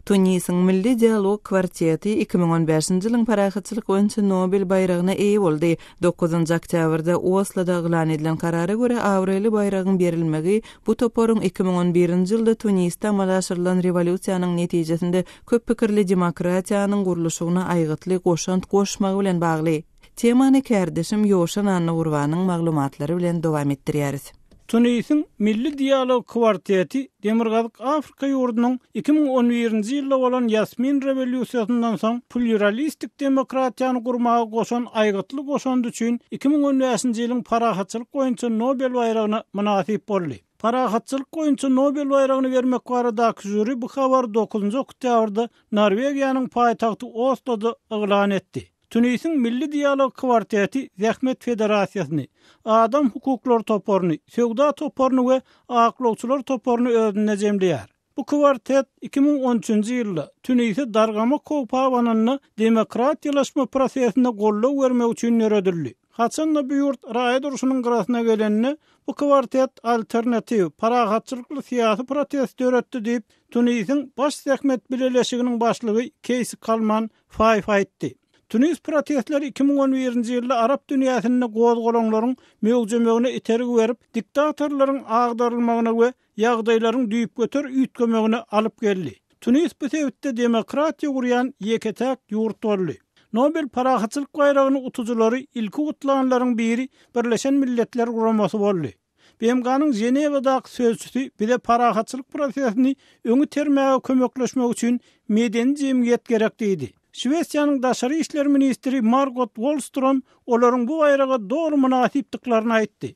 Tunisiň Milli dialog kwarteti 2015-nji ýylyň parahatçylyk boýunça Nobel baýragyna eýe boldy. Dokuzynjy oktýabrda Osloda yglan edilen karara görä, abraýly baýragyň berilmegi bu toparyň 2011-nji ýylda Tunisde amala aşyrylan rewolýusiýanyň netijesinde köp pikirli demokratiýanyň gurluşygyna aýgytly goşant goşmagy bilen bagly. Temany kärdeşim Ýowşan Annagurbanyň maglumatlary bilen dowam etdirýäris. Tunisiň Milli dialog kwarteti Demirgazyk Afrika ýurdunyň 2011-nji ýylda bolan Ýasmin rewolýusiýasyndan soň plýuralistik demokratiýany gurmaga goşan aýgytly goşandy üçin 2015-nji ýylyň parahatçylyk boýunça Nobel baýragyna mynasyp boldy. Parahatçylyk boýunça Nobel baýragyny bermek baradaky žüri bu habary dokuzynjy oktýabrda Norwegiýanyň paýtagty Osloda yglan etdi. Tunisiň Milli dialog kwarteti Zähmet federasiýasyny, Adam hukuklary toparyny, Söwda toparyny we Aklawçylar toparyny özünde jemleýär. Bu kwartet 2013-nji ýylda Tunise dargamak howpy abananda demokratiýalaşma prosesine goldaw bermek üçin döredildi. Haçan-da bu ýurt raýat urşunyň gyrasyna gelende, bu kwartet alternatiw, parahatçylykly syýasy protest döretdi diýip, Tunisiň Baş zähmet bileleşiginiň başlygy Keýsi Kalman Faýf aýtdy. Tunis protestleri 2011-nji ýylda arap dünýäsinde gozgalaňlaryň möwjemegine itergi berip, diktatorlaryň agdarylmagyna we ýagdaýlaryň düýpgöter üýtgemegine alyp geldi. Tunis bu sebitde demokratiýa gurýan ýeke-täk ýurt boldy. Nobel parahatçylyk baýragyny utujylary ilki gutlanlaryň biri Birleşen Milletler Guramasy boldy. BMG-niň Ženewadaky sözçüsi bize parahatçylyk prosesini öňe itermäge kömekleşmek üçin medeni jemgyýet gerek diýdi. Şwesiýanyň daşary işler ministri Margot Wallstrom olaryň bu baýraga doly mynasypdyklaryny aýtdy.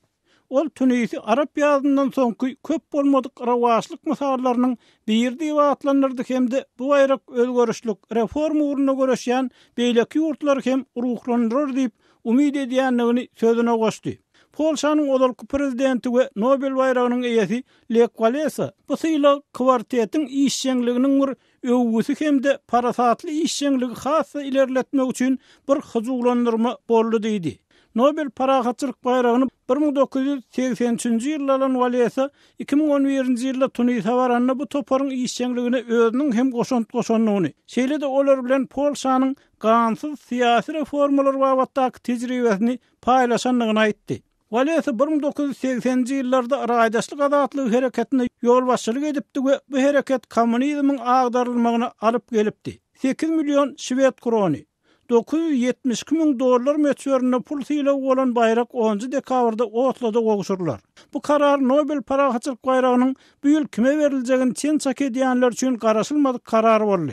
Ol Tunisi Arap ýazyndan soňky köp bolmadyk rowaçlyk mysallarynyň biri diýip atlandyrdy hem-de bu baýrak özgerişlik, reforma ugrunda göreşýän beýleki ýurtlary hem ruhlandyrar diýip umyt edýändigini sözüne goşdy. Polşanyň ozalky prezidenti we Nobel baýragynyň eýesi Lek Walesa bu sylag kwartetiň işjeňliginiň bir öwgüsi hem-de parasatly işjeňligi has-da ilerletmek üçin bir hyjuwlandyrma boldy diýdi. Nobel parahatçylyk baýragyny 1983-nji ýylda alan Walesa 2011-nji ýylda Tunise baranda bu toparyň işjeňligine özüniň hem goşant goşandygyny, şeýle-de olar bilen Polşanyň gansyz syýasy reformalar babatdaky tejribesini paýlaşandygyny aýtdy. Walesa 1980-nji ýyllarda Raýdaşlyk azatlygy hereketine ýolbaşçylyk edipdi we bu hereket kommunizmiň agdarylmagyna alyp gelipdi. Sekiz million şwed krony, 972 müň dollar möçberinde pul sylagy bolan baýrak onunjy dekabrda Osloda gowşurylar. Bu karar Nobel parahatçylyk baýragynyň bu ýyl kime beriljegini çen-çak edýänler üçin garaşylmadyk karar boldy.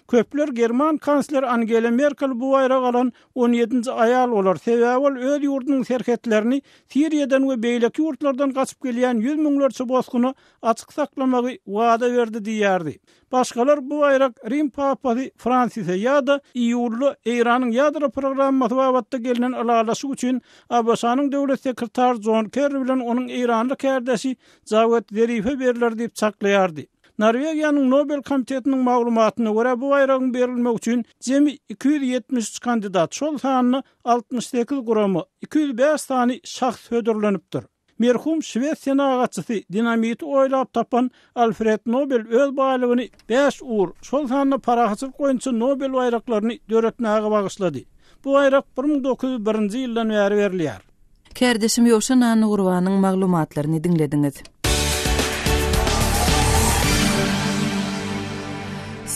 Köpler german kansleri Angela Merkel bu baýragy alan on ýedinji aýal bolar, sebäbi ol öz ýurdunyň serhetlerini Siriýadan we beýleki ýurtlardan gaçyp gelýän ýüz müňlerçe bosguna açyk saklamagy wada berdi diýýärdi. Başgalar bu baýrak Rim papasy Fransise ýa-da iýulda Eýranyň ýadro programmasy babatda gelnen ylalaşyk üçin ABŞ-nyň döwlet sekretary Jon Kerri bilen onuň eýranly kärdeşi Jawed Zerife berler diýip çaklaýardy. Norwegiýanyň Nobel komitetiniň maglumatyna görä, bu baýragyň berilmegi üçin jemi 273 kandidat, şol sanda 68 gurama, 205 sany şahs hödürlenipdir. Merhum şwed senagatçysy, dinamiti oýlap tapan Alfred Nobel öz baýlygyny bäş ugur, şol sanda parahatçylyk boýunça Nobel baýraklaryny döretmäge bagyşlady. Bu baýrak 1901-nji ýyldan bäri berilýär. Kärdeşim Ýowşan Annagurbanyň maglumatlaryny diňlediňiz.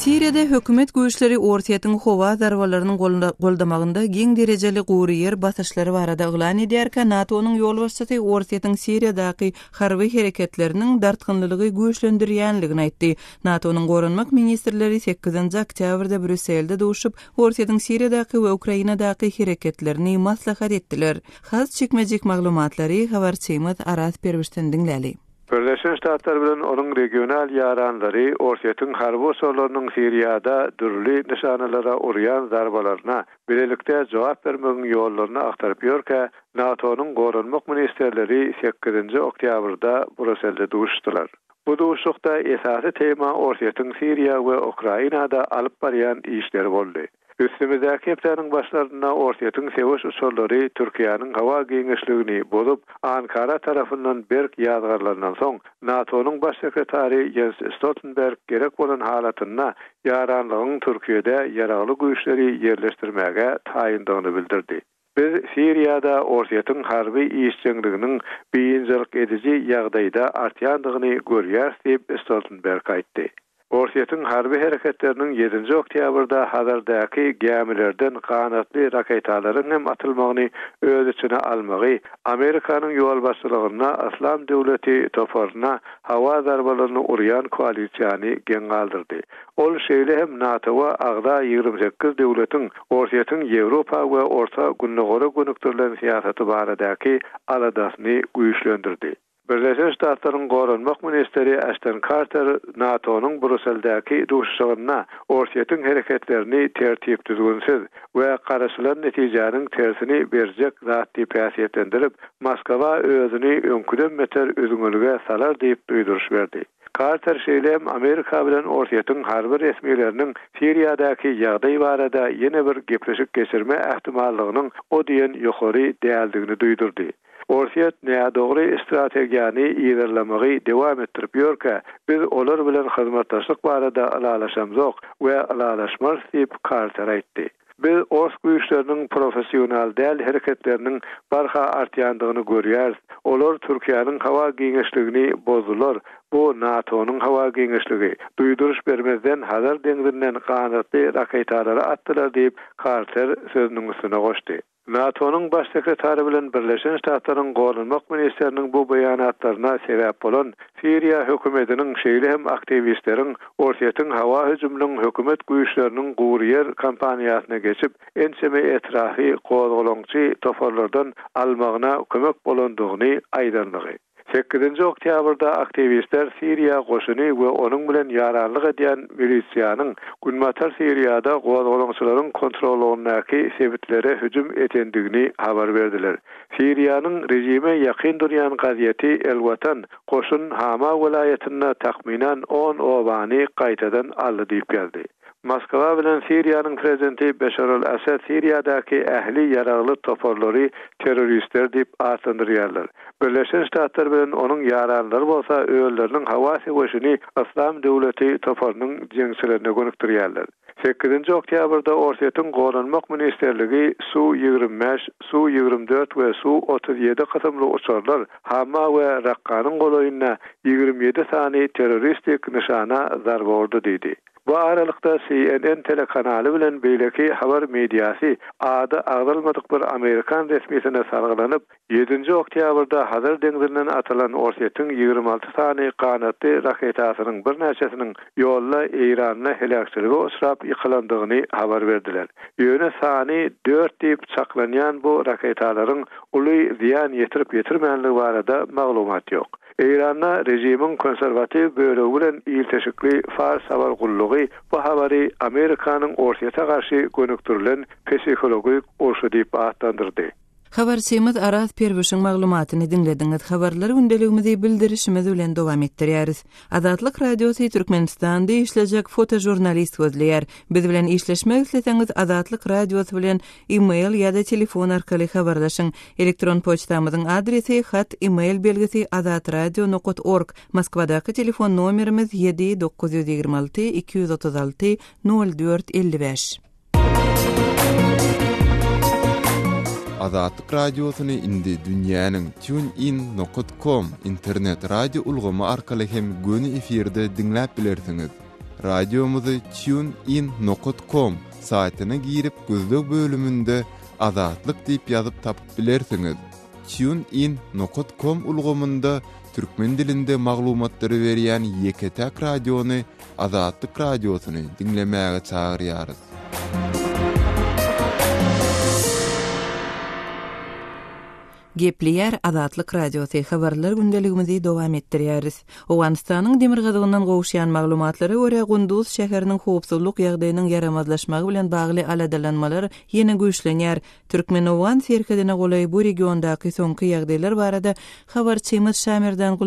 Siriýada hökümet güýçleri Orsýetiň howa zarbalarynyň goldamagynda giň derejeli gury ýer basyşlary barada yglan edýärkä, NATO-nyň ýolbaşçysy Orsýetiň Siriýadaky harby hereketleriniň dartgynlylygy güýçlendirýänligini aýtdy. NATO-nyň goranmak ministrleri sekizinji oktýabrda Brýusselde duşup, Orsýetiň Siriýadaky we Ukrainadaky hereketlerini maslahat etdiler. Has jikme-jik maglumatlary habarçymyz Araz Perwişden diňläli. Birleşen Ştatlar bilen onuň regional ýaranlary Orsýetiň harby uçarlarynyň Siriýada dürli nyşanalara urýan zarbalaryna bilelikde jogap bermegiň ýollaryny agtaryp ýörkä, NATO-nyň goranmak ministrleri sekizinji oktýabrda Bruselde duşuşdylar. Bu duşuşykda esasy tema Orsýetiň Siriýa we Ukrainada alyp barýan işleri boldy. Üstümizdäki hepdäniň başlarynda Orsýetiň söweş uçarlary Türkiýäniň howa giňişligini bozup, Ankara tarapyndan berk ýazgarylandan soň, NATO-nyň Baş sekretary Ýens Stoltenberg gerek bolan halatynda ýaranlygyň Türkiýede ýaragly güýçleri ýerleşdirmäge taýyndygyny bildirdi. Biz Siriýada Orsýetiň harby işjeňliginiň biynjalyk ediji ýagdaýda artýandygyny görýäris diýip, Stoltenberg aýtdy. Orsýetiň harby hereketleriniň ýedinji oktýabrda Hazardaky gämilerden ganatly raketalaryň hem atylmagyny öz içine almagy Amerikanyň ýolbaşçylygynda Yslam döwleti toparyna howa zarbalaryny urýan koalisiýany geň galdyrdy. Ol şeýle hem NATO-a agza 28 döwletiň Orsýetiň Ýewropa we Orta Gündogara gönükdirilen syýasaty baradaky aladasyny güýçlendirdi. Birleşen Ştatlaryň goranmak ministri Aşton Karter NATO-nyň Brusseldäki duşuşygynda Orsýetiň hereketlerini tertip-düzgünsiz we garaşylan netijäniň tersini berjek zat diýip häsiýetlendirip, Moskwa özüni öňküden beter üzňelige salar diýip duýduryş berdi. Karter şeýle hem Amerika bilen Orsýetiň harby resmileriniň Siriýadaky ýagdaý barada ýene bir gepleşik geçirme ähtimallygynyň o diýen ýokary däldigini duýdurdy. Orsýet nädogry strategiýany yzarlamagy dowam etdirip ýörkä, biz olar bilen hyzmatdaşlyk barada ylalaşamzok we ylalaşmarys diýip, Karter aýtdy. Biz ors güýçleriniň professional däl hereketleriniň barha artýandygyny görýäris. Olar Türkiýäniň howa giňişligini bozdular, bu NATO-nyň howa giňişligi. Duýduryş bermezden Hazar deňzinden ganatly raketalary atdylar diýip, Karter sözüniň üstüne goşdy. NATO-nyň Baş sekretary bilen Birleşen Ştatlaryň Goranmak ministriniň bu beýanatlaryna sebäp bolan Siriýa hökümetiniň, şeýle hem aktiwistleriň Orsýetiň howa hüjüminiň hökümet güýçleriniň gury ýer kampaniýasyna geçip, ençeme etrapy gozgalaňçy toparlardan almagyna kömek bolandygyny aýdanlygy. Sekizinji oktýabrda aktiwistler Siriýa goşuny we onuň bilen ýaranlyk edýän milisiýanyň günbatar Siriýada gozgalaňçylaryň kontrollygyndaky sebitlere hüjüm edendigini habar berdiler. Siriýanyň režime ýakyn durýan gazeti El Watan goşun Hama welaýatynda takmynan on obany gaýtadan aldy diýip ýazdy. Moskwa bilen Siriýanyň prezidenti Beşar al-Assad Siriýadaky ähli ýaragly toparlary terroristler diýip atlandyrýarlar. Birleşen Ştatlar bilen onuň ýaranlary bolsa özleriniň howa söweşini Yslam döwleti toparynyň jeňçilerine gönükdirýärler. Sekizinji oktýabrda Orsýetiň Goranmak ministrligi Su 25, Su 24 we Su 37 kysymly uçarlar Hama we Rakkanyň golaýynda 27 sany terroristik nyşana zarba urdy diýdi. Bu aralykda, CNN telekanaly bilen beýleki habar mediasy ady agzalmadyk bir amerikan resmisine salgylanyp, ýedinji oktýabrda Hazar deňzinden atylan Orsýetiň 26 sany ganatly raketasynyň birnäçesiniň ýolda Eýranda heläkçilige uçrap ýykylandygyny habar berdiler. Ýöne sany dört diýip çaklanýan bu raketalaryň uly zyýan ýetirip-ýetirmänligi barada maglumat ýok. Eýranda režimiň konserwatiw bölegi bilen ilteşikli Fars habar gullugy bu habary Amerikanyň Orsýete garşy gönükdirilen psihologik urşy diýip atlandyrdy. Habarçymyz Araz Perwişiň maglumatyny diňlediňiz. Habarlar gündeligimizi bildirişimiz bilen dowam etdirýäris. Azatlyk Radiosy Türkmenistanda işlejek fotožurnalist gözleýär. Biz bilen işleşmek isleseňiz Azatlyk Radiosy bilen e-mail ýa-da telefon arkaly habarlaşyň. Elektron poçtamyzyň adresi, hat, e-mail belgisi azatradio nokat org, Moskwadaky telefon nomerimiz 7 926 236 04 55. Azatlyk Radiosyny indi dünýäniň TuneIn nokat com internet radio ulgamy arkaly hem göni efirde diňläp bilersiňiz. Radiomyzy TuneIn nokat com saýtyna girip gözleg bölüminde Azatlyk diýip ýazyp tapyp bilersiňiz. Tune in nokat kom ulgamynda türkmen dilinde maglumatlary berýän ýeke-täk radiony Azatlyk Radiosyny diňlemäge çagyrýarys. Gepleýär Azatlyk Radiosy, Habarlar gündeligimizi dowam etdirýäris. Owganystanyň demirgazygyndan gowuşýan maglumatlara görä, Gunduz şäheriniň howpsuzlyk ýagdaýynyň ýaramazlaşmagy bilen bagly aladalanmalar ýene güýçlenýär. Türkmen-owgan serhedine golaý bu regiondaky soňky ýagdaýlar barada habarçymyz Şamerdan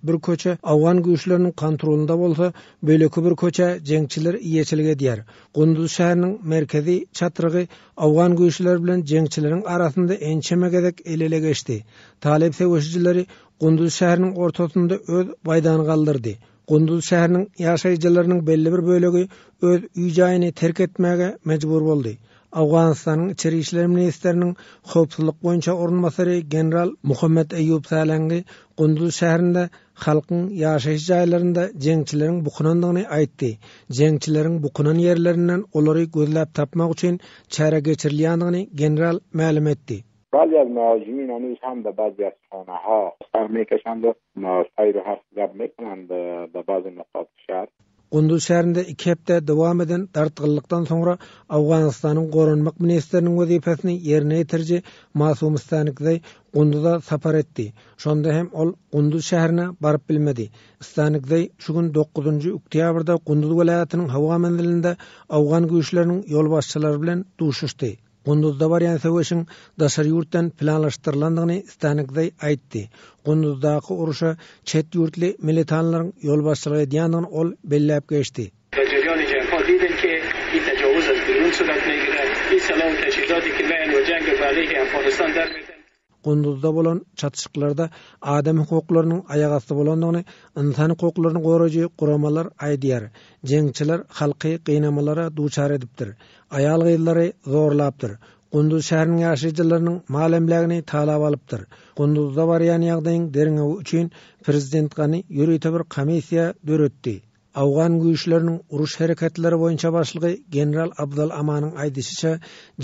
bir köçe owgan güýçleriniň kontrolynda bolsa, beýleki bir köçä jeňçiler eýeçilik edýär. Gunduz şäheriniň merkezi çatrygy owgan güýçleri bilen jeňçileriň arasynda ençeme gezek el-ele geçdi. Talyp söweşijileri Gunduz şäheriniň ortasynda öz baýdagyny galdyrdy. Gunduz şäheriniň ýaşaýjylarynyň belli bir bölegi öz öý-jaýyny terk etmäge mejbur boldy. Owganystanyň içeri işler ministriniň howpsuzlyk boýunça orunbasary general Muhammet Eýýub Sälengi Gunduz şäherinde halkyň ýaşaýyş jaýlarynda jeňçileriň bukunandygyny aýtdy. Jeňçileriň bukunan ýerlerinden olary gözläp tapmak üçin çäre geçirilýändigini general mälim etdi. بعضی از مهاجمین هنوز هم به بعضی از خانه ها سر میکشند و سیر و حرف میکنند به بعض نقاط شهر. Gunduz şäherinde iki hepde dowam eden dartgynlykdan soňra Owganystanyň Goranmak ministriniň wezipesini ýerine ýetiriji Masum Stanikzaý Gunduza sapar etdi. Şonda hem ol Gunduz şäherine baryp bilmedi. Stanikzaý şu gün dokuzynjy oktýabrda Gunduz welaýatynyň howa menzilinde owgan güýçleriniň ýolbaşçylary bilen duşuşdy. Gunduzda barýan söweşiň daşary ýurtdan planlaşdyrylandygyny Stanikzaý aýtdy. Gunduzdaky urşa çet ýurtly militanlaryň ýolbaşçylyk edýändigini ol belläp geçdi. Gunduzda bolan çatyşyklarda adam hukuklarynyň aýak asty bolandygyny ynsan hukuklaryny goraýjy guramalar aýdýar. Jeňçiler halky gynamalara duçar edipdir. Aýal-gyzlary zorlapdyr. Gunduz şäheriniň ýaşaýjylarynyň mal-emlägini talap alypdyr. Gunduzda barýan ýagdaýyň derňewi üçin prezident Gani ýörite bir komissiýa döretdi. Owgan güýçleriniň uruş hereketleri boýunça başlygy general Abdal Amanyň aýdyşyça,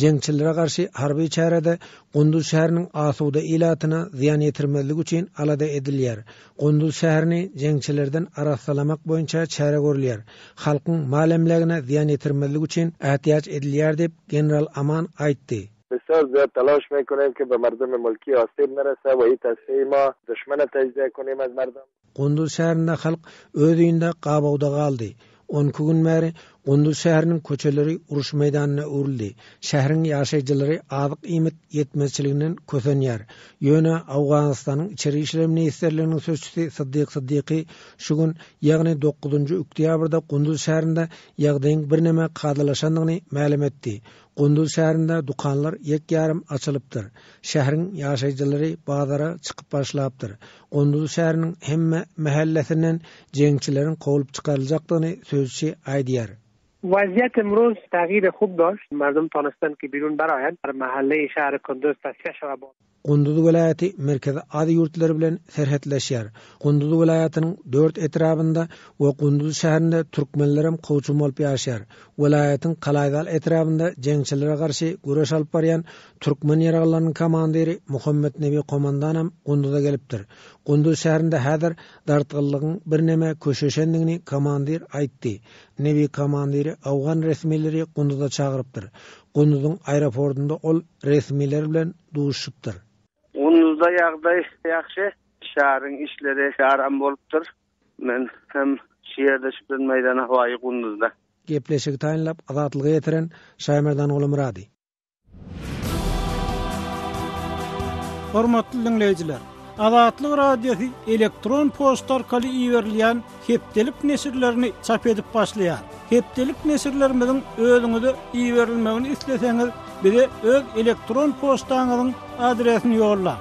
jeňçilere garşy harby çärede Gunduz şäheriniň asuda ilatyna zyýan ýetirmezlik üçin alada edilýär. Gunduz şäherini jeňçilerden arassalamak boýunça çäre görülýär. Halkyň mal-emlägine zyýan ýetirmezlik üçin ätiýaç edilýär diýip, general Aman aýtdy. بسیار زیاد تلاش میکنیم که به مردم ملکی آسیب نرسه و این تصفیه ما دشمن تجزیه کنیم از مردم. Gunduz şäherinde halk öz öýünde gabawda galdy. On iki gün bäri Gunduz şäheriniň köçeleri uruş meýdanyna öwrüldi. Şäheriň ýaşaýjylary azyk-iýmit ýetmezçiliginden kösenýär. Ýöne Owganystanyň Içeri işler ministrliginiň sözçüsi Syddyk Syddyky şu gün, ýagny dokuzynjy oktýabrda Gunduz şäherinde ýagdaýyň birneme kadalaşandygyny mälim etdi. Gunduz şäherinde dükanlar ýek-ýarym açylypdyr. Şäheriň ýaşaýjylary bazara çykyp başlapdyr. Gunduz şäheriniň hemme mähellesinden jeňçileriň kowlup çykaryljakdygyny sözçi aýdýar. وضعیت امروز تغییر خوب داشت مردم تانستند که بیرون برآیند در محله شهر کندوز تصفیه شود با Gunduz welaýaty Merkezi Aziýa ýurtlary bilen serhetleşýär. Gunduz welaýatynyň dört etrabynda we Gunduz şäherinde türkmenlerem kowçum bolup ýaşaýar. Welaýatyň Kalaýzal etrabynda jeňçilere garşy göreş alyp barýan türkmen ýaraglylarynyň komandiri Muhammetnebi komandanam Gunduza gelipdir. Gunduz şäherinde häzir dartgynlygyň birneme köşeşendigini komandir aýtdy. Nebi komandiri owgan resmileri Gunduza çagyrypdyr. Gunduzyň aeroportunda ol resmiler bilen duşuşypdyr. Gunduzda ýagdaý ýagşy. Şäheriň işleri aram bolupdyr. Men hem şu ýerde şu bilen meýdana howaýy Gunduzda. Gepleşigi taýynlap Azatlyga ýetiren Şaýmerdan Gulumyrady. Hormatly diňleýjiler! Azatlyk Radiosy elektron poçta arkaly iberilýän hepdelik neşirlerini çap edip başlaýar. Hepdelik neşirlerimiziň özüňize iberilmegini isleseňiz, bize öz elektron poçtaňyzyň adresini ýollaň.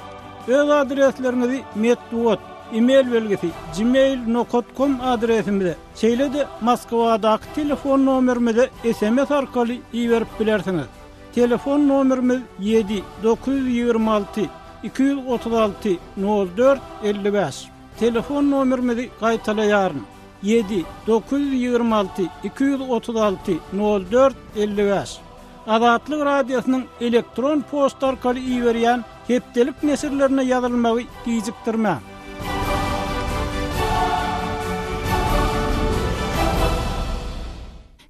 Öz adresleriňizi metbugat, e-mail belgisi, gmail nokat kom adresimize, şeýle-de Moskwadaky telefon nomerimize sms arkaly iberip bilersiňiz. Telefon nomerimiz ýedi, 926 236 04 55. Telefon nomerimizi gaýtalaýaryn, ýedi, 926 236 04 55. Azatlyk Radiosynyň elektron poçta arkaly iberýän hepdelik neşirlerine ýazylmagy gijikdirmäň.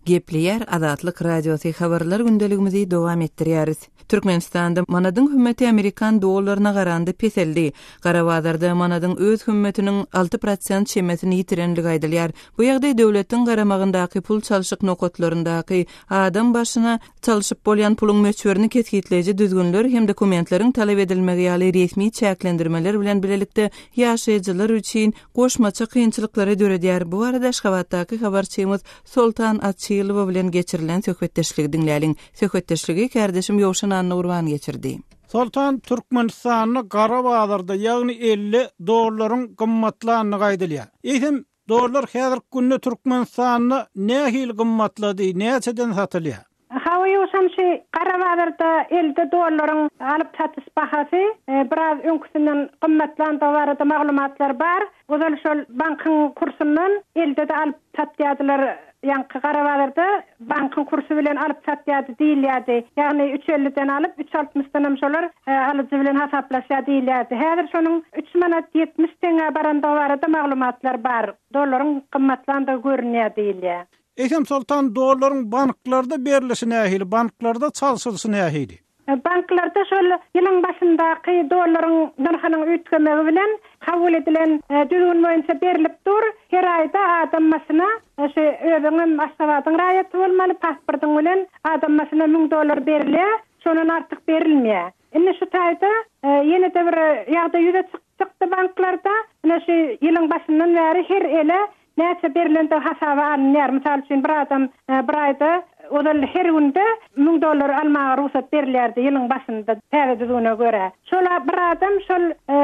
Gepleýär Azatlyk Radiosy Habarlar gündeligimizi dowam etdirýäris. Türkmenistanda manadyň hümmeti amerikan dollaryna garanda peseldi. Gara bazarda manadyň öz hümmetiniň 6 prosent çemesini ýitirenligi aýdylýar. Bu ýagdaý döwletiň garamagyndaky pul çalşyk nokatlaryndaky adam başyna çalşyp bolýan puluň möçberini kesgitleýji düzgünler hem dokumentleriň talap edilmegi ýaly resmi çäklendirmeler bilen bilelikde ýaşaýjylar üçin goşmaça kynçylyklary döredýär. Bu barada Aşgabatdaky habarçymyz Soltan Açylowa bilen geçirilen söhbetdeşligi diňläliň. Söhbetdeşligi kärdeşim Ýowşan Annagurban geçirdi. Soltan, Türkmenistanda gara bazarda, ýagny elde dollaryň gymmatlandygy aýdylýar. Eýsem, dollar häzirki günde Türkmenistanda nähili gymmatlady, näçeden satylýar? Hawa ýogsam şu gara bazarda elde dollaryň alyp-satyş bahasy biraz öňküsinden gymmatlandygy barada maglumatlar bar. Ozal şol bankyň kursundan elde-de alyp satýardylar, ýaňky gara bazarda bankyň kursy bilen alyp satýardy diýilýärdi. Ýagny üç elliden alyp, üç altmyşdanam şolar alyjy bilen hasaplaşýar diýilýärdi. Häzir şonuň üç manat 70 teňňä barandygy barada maglumatlar bar. Dollaryň gymmatlandygy görünýär diýilýär. Eýsem Soltan dollaryň banklarda berlişi nähili, banklarda çalşylyşy nähili? Banklarda şol ýylyň başyndaky dollaryň nyrhynyň üýtgemegi bilen kabul edilen düzgün boýunça berlip dur. Her aýda adam başyna şu özüňem Aşgabadyň raýaty bolmaly, pasportyň bilen adam başyna müň dollar berilýär, şondan artyk berilmeýär. Indi şu taýda ýene-de bir ýagdaý ýüze çykdy banklarda. Ine şu ýylyň başyndan bäri her ele Näçe berlendigi hasaba alynýar. Mysal üçin, bir adam bir aýda ozal her günde müň dollar almaga rugsat berilýärdi ýylyň başynda täze düzgüne görä. Şol bir adam şol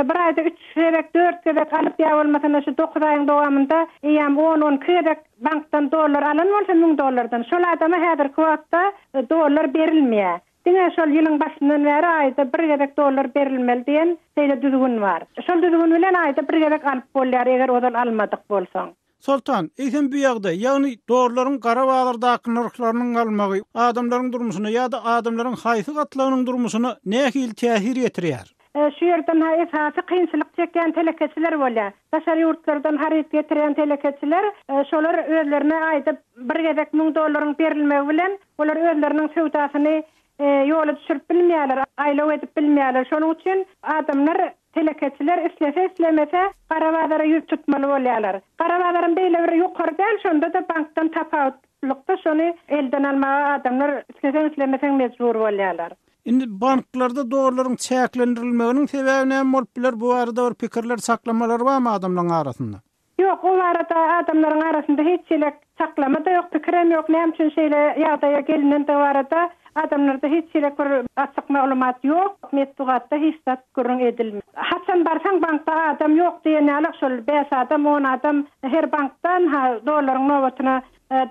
bir aýda üç gezek, dört gezek alyp ýa bolmasanda şu dokuz aýyň dowamynda eýýäm on, on iki gezek bankdan dollar alan bolsa müň dollardan, şol adama häzirki wagtda dollar berilmeýär. Diňe şol ýylyň başyndan bäri aýda bir gezek dollar berilmeli diýen şeýle düzgün bar. Şol düzgün bilen aýda bir gezek alyp bolýar, eger ozal almadyk bolsaň. Soltan, eýsem bu ýagdaý, ýagny dollaryň gara bazardaky nyrhlarynyň galmagy adamlaryň durmuşyna ýa-da adamlaryň haýsy gatlagynyň durmuşyna nähili täsir ýetirýär? Şu ýerden-ha esasy kynçylyk çekýän telekeçiler bolýar. Daşary ýurtlardan haryt getirýän telekeçiler, şolar özlerine aýda bir gezek müň dollaryň berilmegi bilen, olar özleriniň söwdasyny ýola düşürip bilmeýärler, aýlaw edip bilmeýärler. Şonuň üçin adamlar, telekeçiler islese-islemese gara bazara ýüz tutmaly bolýarlar. Gara bazaram beýle bir ýokary däl, şonda-da bankdan tapawutlykda şony elden almaga adamlar isleseň-islemeseň mejbur bolýarlar. Indi banklarda dollaryň çäklendirilmeginiň sebäbi näme bolup biler? Bu barada bir pikirler, çaklamalar barmy adamlaryň arasynda? Ýok, o barada adamlaryň arasynda hiç hili çaklama-da ýok, pikirem ýok. Näme üçin şeýle ýagdaýa gelinendigi barada adamlarda hiç hili bir açyk maglumat ýok. Metbugatda hiç zat gürrüň edilmeýär. Haçan barsaň bankda adam ýok diýen ýaly şol bäş adam, on adam her bankdan ha dollaryň nobatyna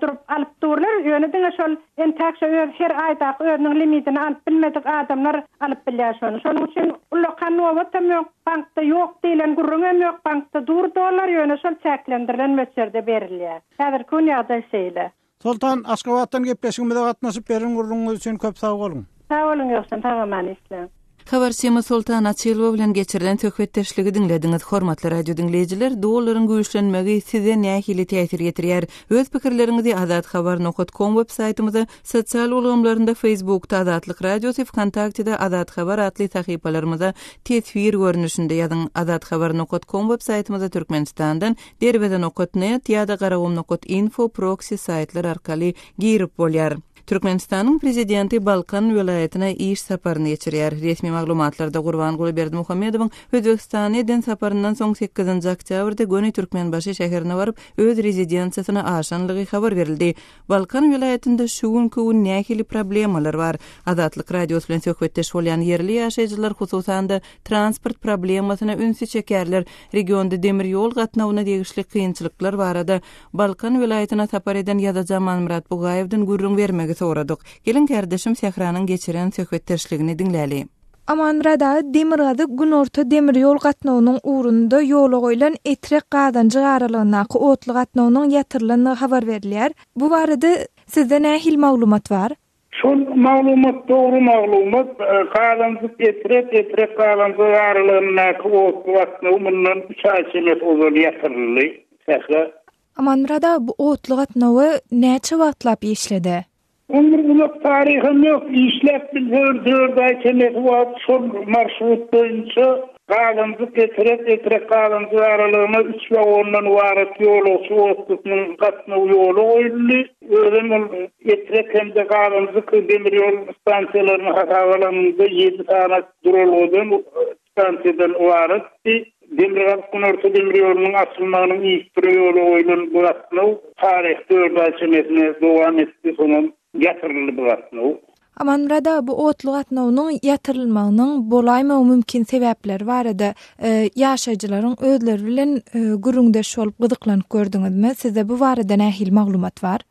Durup alyp durlar, ýöne diňe şol entäk şo öz her aýdaky özüniň limidini alyp bilmedik adamlar alyp bilýär şony. Şonuň üçin ullakan nobatam ýok, bankda ýok diýlen gürrüňem ýok, bankda dur dollar, ýöne şol çäklendirilen möçberde berilýär. Häzirki gün ýagdaý şeýle. Soltan, Aşgabatdan gepleşigimize gatnaşyp beren gürrüňiňiz üçin köp sag boluň. Sag boluň Ýowşan, sag-aman işläň. Habarçymyz Soltan Açylowa bilen geçirilen söhbetdeşligi diňlediňiz. Hormatly radio diňleýjiler, dollaryň güýçlenmegi size nähili täsir ýetirýär? Öz pikirleriňizi azathabar nokat kom web saýtymyza, sosial ulgamlarynda Facebookda Azatlyk Radiosy, Wkontaktede Azathabar atly sahypalarymyza teswir görnüşinde ýazyň. Azathabar nokat kom web saýtymyza Türkmenistandan Derweze nokat net ýa-da Garagum nokat info proksi saýtlar arkaly girip bolýar. Türkmenistanyň Prezidenti Balkan welaýatyna iş saparyny geçirýär. Resmi maglumatlarda Gurbanguly Berdimuhamedowyň Özbegistana eden saparyndan soň sekizinji oktýabrda göni Türkmenbaşy şäherine baryp, öz rezidensiýasyna aşanlygy habar berildi. Balkan welaýatynda şu günki gün nähili problemalar bar? Azatlyk Radiosy bilen söhbetdeş bolýan ýerli ýaşaýjylar, hususan-da, transport problemasyna ünsi çekýärler. Regionda demir ýol gatnawyna degişli kynçylyklar barada Balkan welaýatyna sapar eden ýazyjy Amanmyrat Bugaýewden gürrüň bermegi soradyk. Geliň kärdeşim Sähranyň geçiren söhbetdeşligini diňläli. Amanmyrat aga demirgazyk günorta demir ýol gatnawynyň ugrunda ýola goýlan Etrek Gazanjyk aralygyndaky otly gatnawynyň ýatyrylandygy habar berilýär. Bu barada sizde nähili maglumat bar? Şol maglumat dogry maglumat. Gazanjyk Etrek, Etrek Gazanjyk aralygyndaky otly gatnawy mundan üç aý çemesi ozal ýatyryldy. Sähra. Amanmyrat aga bu otly gatnawy näçe wagtlap işledi? Oň bir uzak taryham ýok, işläp bilse bir dört aý çemesi wagt şol marşrut boýunça Gazanjyk, Etrek, Etrek, Gazanjyk aralygyna üç wagondan ybarat ýolagçy otlusynyň gatnawy ýola goýuldy. Özem ol Etrek hem-de Gazanjyk demir ýol stansiýalaryny hasaba alanyňda ýedi sany duralgadan, stansiýadan ybaratdy. Demirgazyk-Günorta demir ýolunyň açylmagynyň yzysüre ýola goýlan bu gatnaw taryhy dört aý çemesine dowam etdi, soňam ýatyryldy bu gatnaw. Amanmyrat aga, bu otly gatnawynyň ýatyrylmagynyň bolaýmagy mümkin sebäpleri barada ýaşaýjylaryň özleri bilen gürrüňdeş bolup gyzyklanyp gördüňizmi? Sizde bu barada nähili maglumat bar?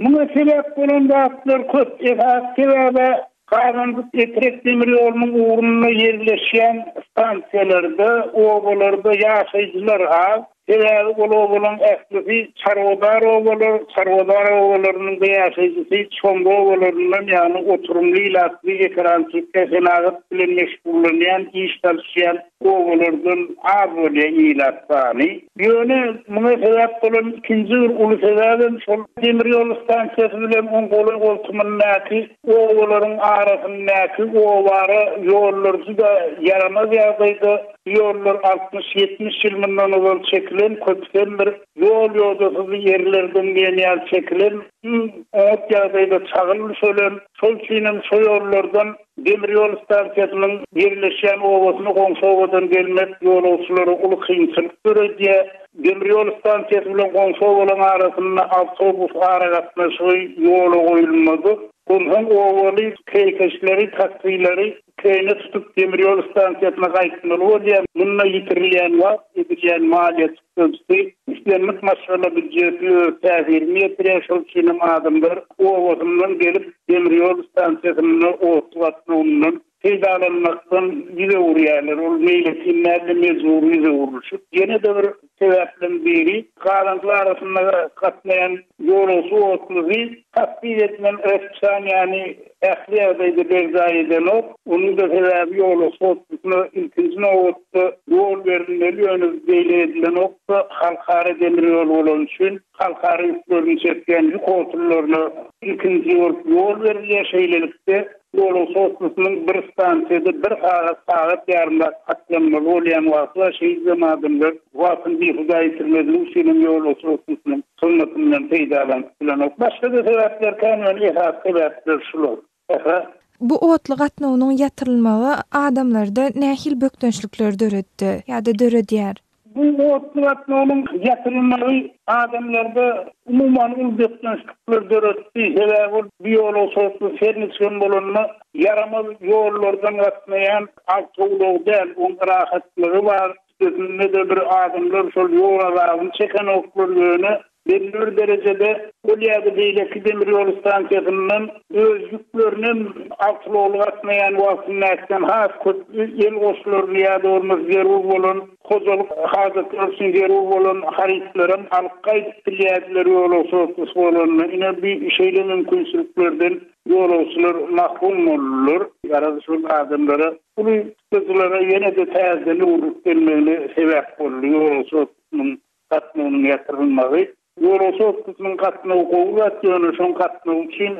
Muňa sebäp bolan zatlar köp. Esasy sebäb-ä Gazanjyk-Etrek demir ýolunyň ugrunda ýerleşýän stansiýalarda, obalarda ýaşaýjylar az. Sebäbi ol obalaryň ählisi çarwadar obalar, çarwadar obalarynyň-da ýaşaýjysy çomry obalaryndan, ýagny oturymly ilatly, ekerançylykda, senagat bilen meşgullanýan, iş salyşýan obalardan az bolýar ilat sany. Ýöne muňa sebäp bolan ikinji bir uly sebäbem şol demir ýol stansiýasy bilen oň golaý-goltumyndaky obalaryň arasyndaky obara ýollar juda ýaramaz ýagdaýda. Bu ýollar altmyş-ýetmiş ýyl mundan ozal çekilen, köpüsem bir ýol-ýodasyz ýerlerden diýen ýaly çekilen, iň oňat ýagdaýda çagyl düşelen. Şol üçinem şo ýollardan Demir ýol stansiýasynyň ýerleşýän obasyna goňşy obadan gelmek ýolagçylara uly kynçylyk döredýär. Demir ýol stansiýasy bilen goňşy obalaryň arasynda awtobus aragatnaşygy ýola goýulmadyk. Onsoň obaly kireýkeşleri, taksileri kireýine tutup demir ýol stansiýasyna gaýtmaly bolýar. Munda ýitirilýän wagt, edilýän maliýe çykdajysy islendik maşgala býujetine öz täsirini ýetirýär. Şol üçin hem adamlar obasyndan gelip, demir ýol stansiýasynda otly gatnawyndan peýdalanmakdan ýüz öwürýärler. Ol meýletin däl-de, mejbury ýüz öwrülişik. Ýene-de bir sebäpleriň biri, galanlar arasynda gatnaýan ýolagçy otlusy tassyk edilen raspisaniýany ähli ýagdaýda berjaý edenok. Onuň-da sebäbi ýolagçy otlusyna ilkinji nobatda ýol berilmeli, ýöne beýle edilenok-da, halkara demir ýoly bolany üçin halkara ýüklerini çekýän ýük otlularyna ilkinji bolup ýol berilýär. Şeýlelikde, ýolagçy otlusynyň bir stansiýada bir sagat, sagat ýarymlap saklanmaly bolýan wagty bar. Şeýdibem adamlar wagtyny bihuda ýitirmezlik üçin hem ýolagçy otlusynyň hyzmatyndan peýdalanyp bilenok. Başga-da sebäpler kän, ýöne esasy sebäpler şular. Sähra. Bu otly gatnawynyň ýatyrylmagy adamlarda nähili bökdençlikleri döretdi ýa-da döredýär? Bu otly gatnawynyň ýatyrylmagy adamlarda umuman uly bökdençlikler döretdi. Sebäbi ol bu ýolagçy otlusy her niçigem bolanda ýaramaz ýollardan gatnaýan awtoulag däl, oň rahatlygy bar. Üstesinde-de bir adamlar şol ýol azabyny çekenoklar, ýöne belli bir derejede ol ýa-da beýleki demir ýol stansiýasyndan öz ýüklerinem awtoulagly gatnaýan wagtyndakydan has köp el goşlaryny ýa-da bolmasa zerur bolan hojalyk hajatlary üçin zerur bolan harytlaram alyp gaýdyp bilýärdiler ýolagçy otlusy bolanda. Ine, bi şeýle mümkinçiliklerden ýolagçylar mahrum boldular. Garaz, şol adamlara uly çykdajylara ýene-de täzeden öwrülip gelmegine sebäp boldy ýolagçy otlusynyň gatnawynyň ýatyrylmagy. Ýolagçy otlusynyň gatnawy gowy zat, ýöne şoň gatnawy üçin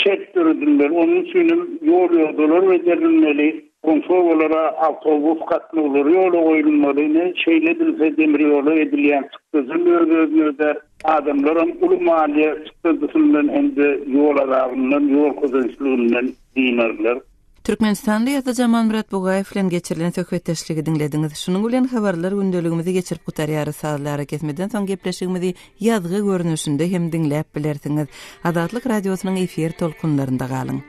şert döredilmeli. Onuň üçin hem ýol-ýodalar bejerilmeli, goňşy obalara awtobus gatnawlary ýola goýulmaly. Ine, şeýle edilse demir ýola edilýän çykdajam öz-özüni ödär, adamlaram uly maliýe çykdajysyndan hem-de ýol azabyndan, ýol kösençliginden dynarlar. Türkmenistanly ýazyjy Amanmyrat Bugaýew bilen geçirilen söhbetdeşligi diňlediňiz. Şunuň bilen habarlar gündeligimizi geçirip gutarýarys. Sazly arakesmeden soň gepleşigimizi ýazgy görnüşinde hem diňläp bilersiňiz. Azatlyk Radiosynyň efir tolkunlarynda galyň.